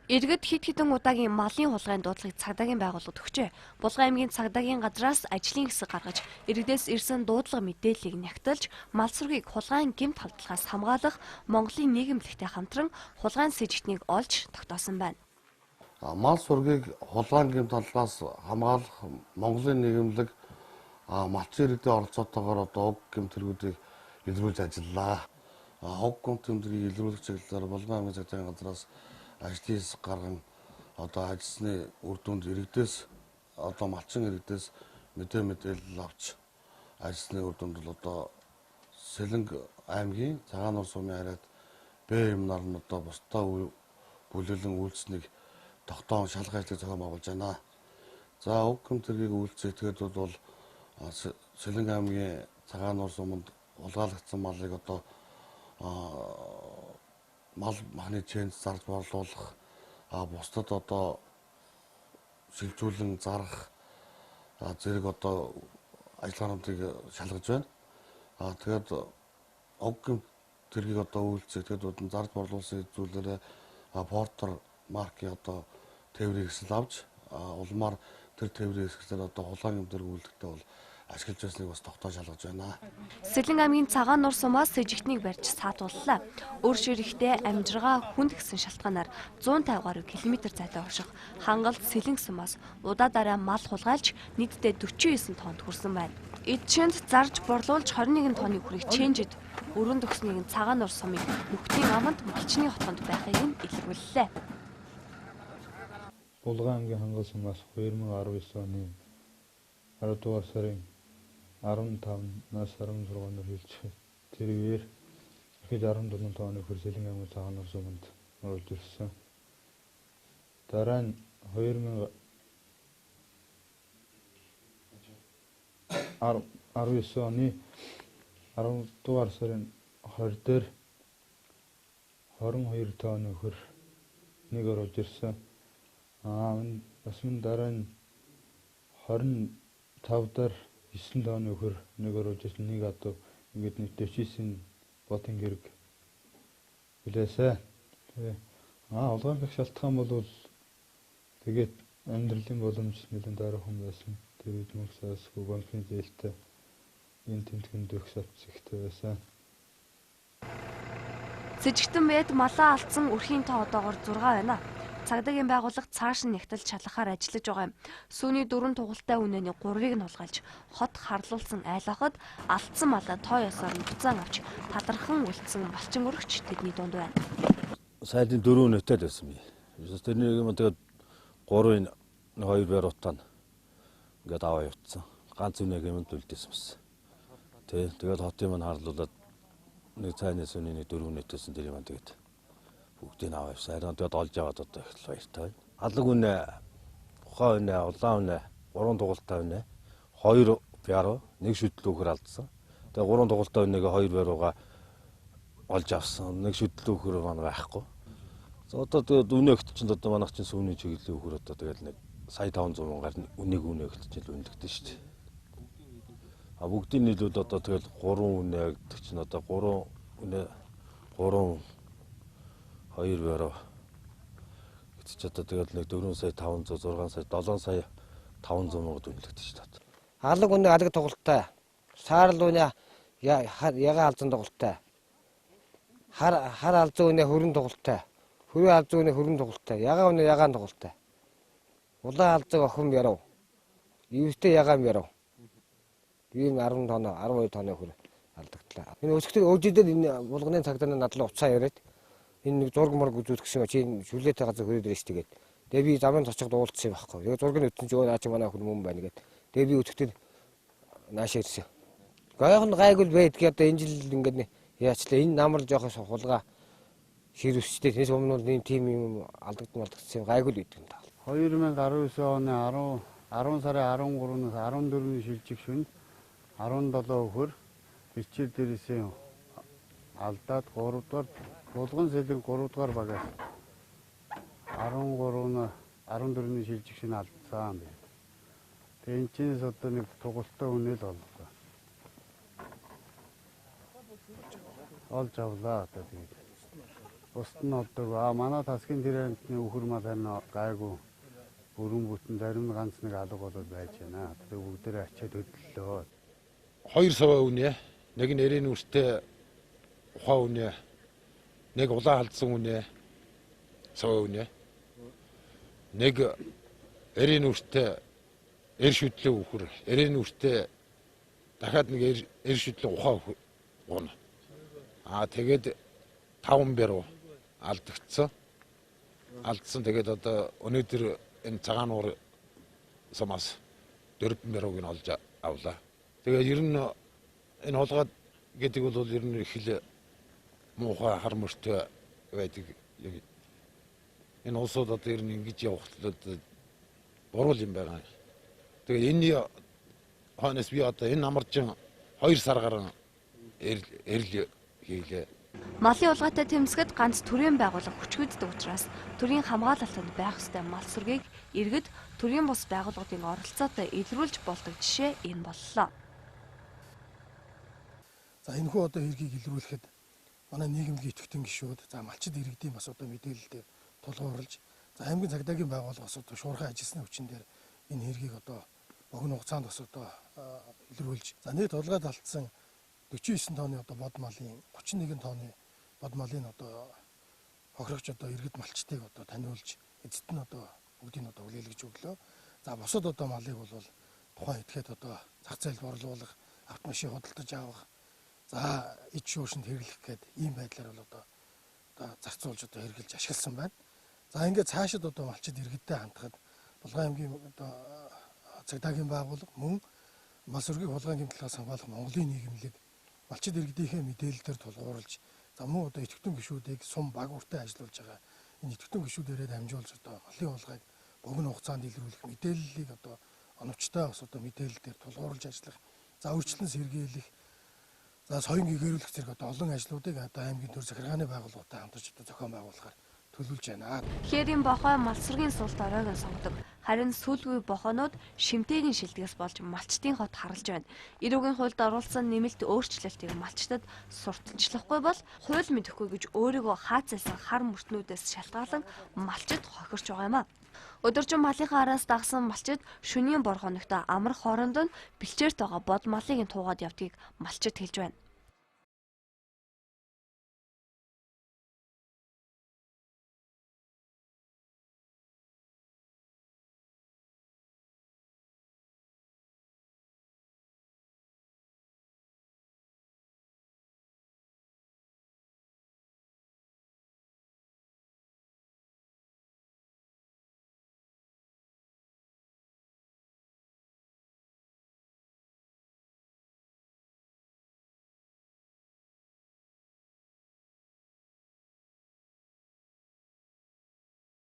Иргэд хэд хэдэн удаагийн малын хулгайн дуудлагыг цагдаагийн байгууллагад өгчээ. Булган аймгийн цагдаагийн газраас ажлын хэсэг гаргаж, иргэдээс ирсэн дуудлага мэдээллийг нягталж, мал сүргийг хулгайн гэмт халдлагаас хамгаалах Монголын нийгэмлэгтэй хамтран хулгайн сэжигтнийг олж тогтоосон байна. Мал сүргийг хулгайн гэмт халдлагаас хамгаалах Монголын нийгэмлэг малчин иргэдийн оролцоотойгоор одоо уг гэмт хэрэгүүдийг илрүүлж ажиллалаа. Уг гэмт хэрэгийг илрүүлэх чиглэлээр Булган аймгийн цагдаагийн газраас ажлын хэсэг гарган одоо ажилласны үр дүнд иргэдээс одоо малчин иргэдээс мэдээлэл авч ажилласны үр дүнд бол одоо Сэлэнг аймгийн Цагаануур сумын хараад Б юмнаар нь одоо бусдаа бүлэглэн үйлснийг тогтоон шалгах ажлыг зохион байгуулж байна. За уг гэмт хэргийг үйлцэх этгээдүүд бол Сэлэнг аймгийн Цагаануур суманд хулгайлагдсан малыг одоо мал махны чэнж зарж борлуулах, бусдад одоо шилжүүлэн зарах зэрэг одоо ажиллагаануудыг шалгаж байна. Тэгээд уг гэмт хэргийг одоо үйлцэх этгээдүүд нь зарж борлуулсан зүйлээрээ Портер маркийн одоо тээврийн хэсэл авч улмаар тэр тээврийн хэсгээр одоо хулгайн гэмт хэрэг үйлдэхдээ бол ашиглаж байсныг бас тогтоо шалгаж байна. Сэлэнг аймгийн Цагаануур сумаас сэжигтнийг барьж саатууллаа. Өөр ширхтээ амжиргаа хүнд гэсэн шалтгаанаар 150 гаруй километр зайтай орших Хангалт Сэлэнг сумаас удаа дараа мал хулгайлж нийтдээ 49 тоннд хүрсэн байна. Эд шинд зарж борлуулж 21 тонны хүрийг чэнжид өрөн төгснийг нь Цагаануур сумын нүхтийн аманд малчны хотгонд байхыг нь илрүүллээ. Булган аймгийн Хангалт сумаас 2019 оны 10 дугаар сарын 15-наас 16-наар хэлж тэрээр ихэд 17 тонны хөр Сэлэнг аймгийн Цагаануур суманд оруулж ирсэн. Дараа нь 2019 оны 10 дугаар сарын 20 дээр 22 тонны хөр нэг оруулж ирсэн. Бас мөн дараа нь 25 дээр 9 тонны хөр нэг оруулж ирсэн, нэг адуу ингээд нэг 49 ботын гэрэг билээсэ. Тэгээ хулгайн бэх шалтгаан бол тэгээд амьдралын боломж нэлээд дараахан байсан. Тэр үед мөнгө саасгүй банкны зээлтэй энэ тэмтгэнд өгс авц ихтэй байсан. Сэжигтэн бэд малаа алдсан өрхийн тоо одоогор 6 байна. Цагдаагийн байгууллага цааш нь нягталж шалгахаар ажиллаж байгаа юм. Сүүний 4 тугалтай үнэний 3-ыг нь хулгайлж хот харлуулсан айл ахад алдсан малаа тоо ёсоор нь буцаан авч талархан үлдсэн малчин өргөч тэдний дунд байна. Сайлын 4 үнэтэй л байсан би. Тэрний юм тэгээд 3-ын 2 баруутаа ингээд аваа явцсан. Ганц үнэг юмд үлдээсэн байсан. Тэ тэгээд хотын маань харлуулад нэг цайны сүний нэг 4 үнэтэйсэн тэр юм тэгээд бүгдийг аваа явсан. Харин тэгээд олж аваад одоо их л баяртай байна. Алаг үнэ, ухаан үнэ, улаан үнэ, 3 тугалтай үнэ, 2 яруу, нэг шүтлүүхэр алдсан. Тэгээд 3 тугалтай үнэгээ 2 ярууга олж авсан. Нэг шүтлүүхэр маань байхгүй. За одоо тэгээд үнэ өгт чинь одоо манайх чинь сүүний чиглэлийн үхэр одоо тэгээд нэг сая 500 мянгаар үнийг үнэ өгт чинь л үнэлэгдэн шүү дээ. А бүгдийн нийлүүл одоо тэгэл 3 үнэ гэдэг чинь одоо 3 үнэ 3 2 баруй гэж чи одоо тэгэл нэг 4 сая 500 6 сая 7 сая 500 мянга үнэлэгдэн шүү дээ. Алаг үнэ алаг тугалтай. Саарл үнэ ягаан алзан тугалтай. Хар алзан үнэ хөрөн тугалтай. Хөрөө алзан үнэ хөрөн тугалтай. Ягаан үнэ ягаан тугалтай. Улаан алзан охин яруу. Ивэтэй ягаан яруу. Ийм 10 тоноо 12 тонны хөр алдагдлаа. Энэ өсгтөр өөжидэл энэ булганы цагдаа над руу уцаа яриад энэ нэг зураг мураг үзүүлэх гэсэн чи энэ шүлээтэй газар хөрөөд ирж тэгээд. Тэгээ би замын цоцогд уулзсан юм байхгүй. Тэгээ зургийг үтсэн чи өө наа чи манай хүн мөн байна гэд. Тэгээ би өсгтөр наашаа ирсэн. Гойхон гайгүй байдгийг одоо энэ жил ингээд яачлаа энэ намар жоохоо хулгай ширвэсчтэй. Тэрнээс өмнө бол ийм тийм юм алдагдсан юм гайгүй л байдаг юм даа. 2019 оны 10 сарын 13-наас 14-ний шилжих шөнө 17 өхөр бичил дээрээсээ алдаад 3 дугаар Булган Сэлэнг 3 дугаар багаас 13-ны 14-ний шилжих шөнө алдсан байна. Тэгээ энэ чинээс одоо нэг тугалтай үнэ л боллоо. Олж авлаа одоо тэгээд. Бусд нь олдог. Манай тасгийн тэр амьтны үхэр мал харин гайгүй бүрэн бүтэн зарим нь ганц нэг алга болоод байж байна. Тэгээ бүгдээрээ ачаад хөдлөлөө. 2 саваа үнэ, нэг нь эрийн үртэй ухаан үнэ, нэг улаан халдсан үнэ, саваа үнэ. Нэг эрийн үртэй эр шүтлээ үхэр, эрийн үртэй дахиад нэг эр шүтлээ ухаан гуна. Тэгээд 5 бэрүү алдагдсан. Алдсан. Тэгээд одоо өнөөдөр энэ цагаан уур сумаас 4 бэрүүг нь олж авлаа. Тэгээд ер нь энэ хулгай гэдэг бол ер нь их л муухай хар мөртэй байдаг. Энэ улсууд одоо ер нь ингэж явах буруу юм байгаа. Тэгээд энэ хойноос би одоо энэ амарчин 2 сар гарan эрэл хийлээ. Малын улгаатай тэмцэхэд ганц төрийн байгууллага хүчгүйддэг учраас төрийн хамгаалалтанд байх ёстой мал сүргийг иргэд төрийн бус байгууллагуудын оролцоотой илрүүлж болдог жишээ энэ боллоо. За энэхүү одоо хэргийг илрүүлэхэд манай нийгэмлэгийн идэвхтэн гишүүд, за малчид иргэдийн бас одоо мэдээлэл дээр тулгуурлаж, за аймгийн цагдаагийн байгууллагаас одоо шуурхай ажилласны хүчин дээр энэ хэргийг одоо богино хугацаанд бас одоо илрүүлж, за нийт хулгайд алдсан 49 тонны одоо бод малын 31 тонны бод малын одоо хохирогч одоо иргэд малчдыг одоо таниулж эцэст нь одоо бүгдийг одоо хүлээлгэж өглөө. За бусад одоо малыг бол тухайн этгээд одоо зах зээлд борлуулах, автомашин худалдаж авах, за ид шуушинд хэрэглэх гээд ийм байдлаар бол одоо зарцуулж одоо хэрэглэж ашигласан байна. За ингээд цаашид одоо малчид иргэдтэй хандхад Булган аймгийн одоо цагдаагийн байгууллага мөн мал сүргийг хулгайн гэмтлээс хамгаалах Монголын нийгэмлэг малчид иргэдийнхээ мэдээлэл дээр тулгуурлаж, за мөн одоо идэвхтэн гишүүдийг сум баг үртэй ажиллуулж байгаа энэ идэвхтэн гишүүдээрээ дамжуулж одоо малын хулгайг богино хугацаанд илрүүлэх мэдээллийг одоо оновчтой бас одоо мэдээлэл дээр тулгуурлаж ажиллах, за өөрчлөн сэргийлэх, за соён гэгэрүүлэх зэрэг одоо олон ажлуудыг одоо аймгийн төр захиргааны байгууллагатай хамтарч одоо зохион байгуулахаар төлөвлөж байна. Хээрийн бохой мал сүргийн султ оройг нь сонгодог. Харин сүүлгүй бохоонууд шимтээгийн шилдгээс болж малчдын хот харлаж байна. Эрүүгийн хуульд оруулсан нэмэлт өөрчлөлтийг малчдад сурталчлахгүй бол хууль мэдэхгүй гэж өөрийгөө хаацалсан хар мөртнүүдээс шалтгаалan малчид хохирч байгаа юм а. Өдөржин малынхаа араас дагсан малчид шөнийн борхоногтой амрах хооронд нь бэлчээрт байгаа бод малыг нь туугаад явдгийг малчид хэлж байна.